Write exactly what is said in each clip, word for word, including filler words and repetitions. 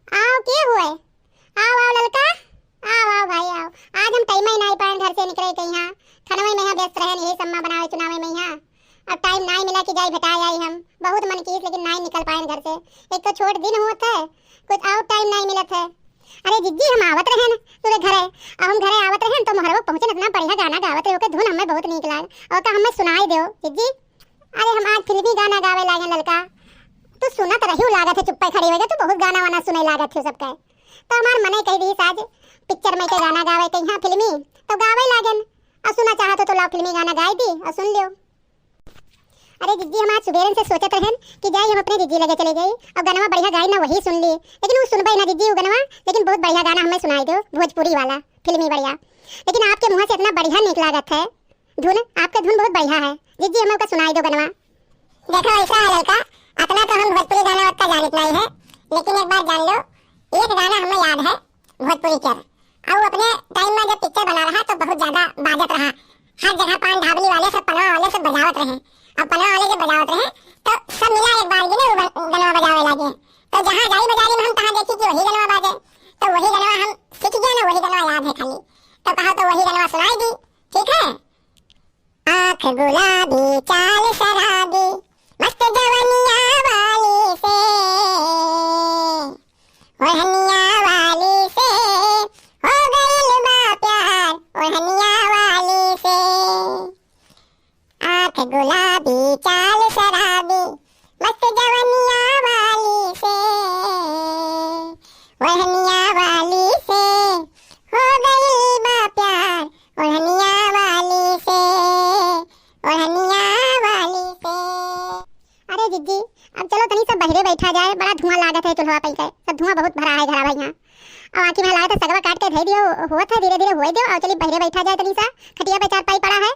आओ, के हुए? आओ, आओ ललका, आओ, आओ भाई, आओ। आज हम टाइम ही नाई पाएन घर से निकरे कहीं, हाँ। खनवे में यहाँ व्यस्त रहेन, यही सम्मा बनावे चुनावे में यहाँ। अब टाइम नाई मिला कि जाई भेटाए आई हम। बहुत मन कीस, लेकिन नाई निकल पाएन घर से। एक तो छोट दिन होत है, कुछ और टाइम नाई मिलत है। अरे जिज्जी, हम आवत रहेन तोरे घरे। अब हम घरे आवत रहेन तो मोहरवा पहुँचन, इतना बढ़िया गाना गावत रहे, ओके धुन हमें बहुत नीक लाग। और का हमें सुनाई देओ जिज्जी। अरे हम आज फिल्मी गाना गावे लागेन ललका। तू सुनत रहियो लागत है, चुप्पे खड़ी हो गए, तू बहुत गाना वाना सुने लागत है सबके। तो हमार मने कही दीस आज पिक्चर में के गाना गावे कहीं, हाँ, फिल्मी, तो गावे लागेन। और सुना चाहत हो तो लाओ फिल्मी गाना गाई दी और सुन लियो। अरे जिज्जी, हम आज सुबेरन से सोचत रहेन कि जाई हम अपने जिज्जी लगे चले जाई और गनवा बढ़िया गाई ना वही सुन ली, लेकिन वो सुनबे ना जिज्जी वो गनवा, लेकिन बहुत बढ़िया गाना हमें सुनाई दो, भोजपुरी वाला, फिल्मी बढ़िया। लेकिन आपके मुँह से इतना बढ़िया नीक लागत है धुन, आपके धुन बहुत बढ़िया है जिज्जी, हमें ओका सुनाई दो गनवा। देखो ऐसा है ललका, अतना तो हम भोजपुरी गाना उतना जानित नहीं है, लेकिन एक बात जान लो, एक गाना हमें याद है भोजपुरी के, और अपने टाइम में जब पिक्चर बना रहा तो बहुत ज्यादा बाजत रहा, हर जगह पान ढाबली वाले सब, पनवा वाले सब बजावत रहे। अब पनवा वाले जब बजावत रहे तो सब मिला एक बार गिने वो गन-, गनवा बजावे लागे। तो जहाँ जाई बाजारी में हम तहाँ देखी कि वही गनवा बाजे, तो वही गनवा हम सीख गए ना, वही गनवा याद है खाली। तो कहो तो वही गनवा सुनाई दी, ठीक है? आँख गुलाबी चाल शराबी, मस्त जवनिया वाली से, ओढ़निया वाली से, हो गइल बा प्यार ओढ़निया वाली से। आँख गुलाबी चाल शराबी, मस्त जवनिया वाली से, ओढ़निया वाली से, हो गइल बा प्यार ओढ़निया वाली से, ओढ़निया वाली से। अरे जिज्जी, अब चलो तनी सब बहरे बैठा जाए, बड़ा धुआं लागत है चूल्हा पै के, सब धुआं बहुत भरा है घरा भैया। अब आँखी में लागत है सगवा काट के धई दियो, होत है धीरे धीरे होए दियो, और चली बहरे बैठा जाए तनी सा, खटिया पे चारपाई पड़ा है।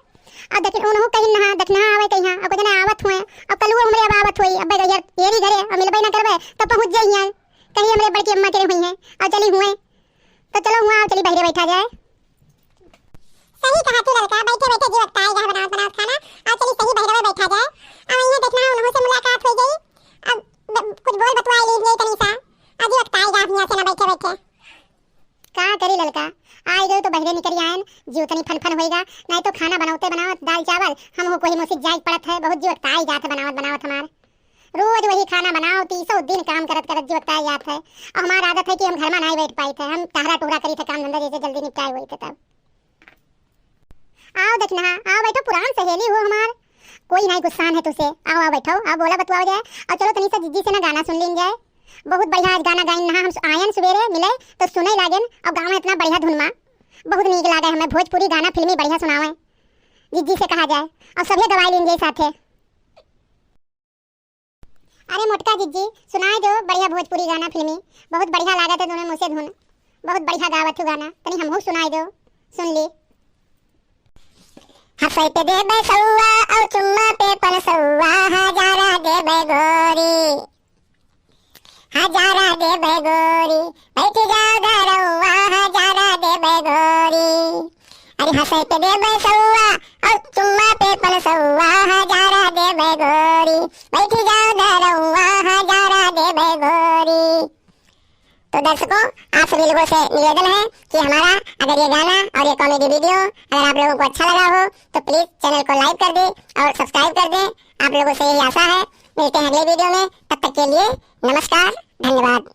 अब दखिन उनहु कहीं नहा दखिना आवे कहीं, अब जने आवत हुए, अब कलुओ हमरे अब आवत हुई, अब गैया येरी घरे अब मिलबे ना करबे तो पहुँच जाइए कहीं हमरे बड़की अम्मा के हुई है, और चली हुए तो चलो हुआ, चली बहरे बैठा जाए। सही कहा तू ललका, बैठे बैठे जीव अकताई गा बनावत बनावत खाना। अब चली सही बहरे बैठा जाए। अब इन्हें देखना है, उन्हों से मुलाकात हो गई। अब ब-, कुछ बोल बतुआ ली जाए तनी सा। अब जीव अकताई गा हियाँ से ना बैठे बैठे। का करी ललका, आई गई तो बहरे निकल आयन, जीव तनी फन फन होएगा। नहीं तो खाना बनावते बनावत दाल चावल हम हो कोई मुसी जाए पड़त है, बहुत जीव अकताई जात है बनावत बनावत हमार। रोज वही खाना बनाओ, तीसों दिन काम करत करत जीव अकताई जात है। और हमार आदत है कि हम घर में नहीं बैठ पाइत है, हम टहरा टुहरा करी थे काम धंधा जैसे जल्दी निपटाए हुई थे तब। आओ दखिनहा, आओ बैठो, पुरान सहेली हो हमार, कोई नहीं गुस्सान है तुसे। आओ, आओ बैठो, आओ बोला बतुआओ जाए। और चलो तनी सा जिज्जी से ना गाना सुन लीन जाए। बहुत बढ़िया आज गाना गाइन नहा, हम आयन सुबेरे मिले तो सुने लागेन और गाँव में इतना बढ़िया धुनमा, बहुत नीक लागे हमें, भोजपुरी गाना फिल्मी बढ़िया सुनावे, जिज्जी से कहा जाए और सभी गवाई लीन जाए साथे। अरे मोटका जिज्जी, सुनाए दो बढ़िया भोजपुरी गाना फिल्मी, बहुत बढ़िया लागत है दोनों मुँह से धुन, बहुत बढ़िया गावत हो गाना, तनी हमहू सुनाए दो, सुन ली। हंसै पे देबे सौआ और चुम्मा पे पन सौआ, हजारा देबे गोरी, हजारा देबे गोरी, बैठ जा घरौआ, हजारा देबे गोरी। अरे हंसै पे देबे सौआ और चुम्मा पे पन सौआ, हजारा देबे गोरी, बैठ जा घरौआ, हजारा देबे गोरी। तो दर्शकों, आप सभी लोगों से निवेदन है कि हमारा अगर ये गाना और ये comedy video अगर आप लोगों को अच्छा लगा हो तो please channel को like कर दें और subscribe कर दें। आप लोगों से यही आशा है, मिलते हैं अगले video में, तब तक के लिए नमस्कार, धन्यवाद।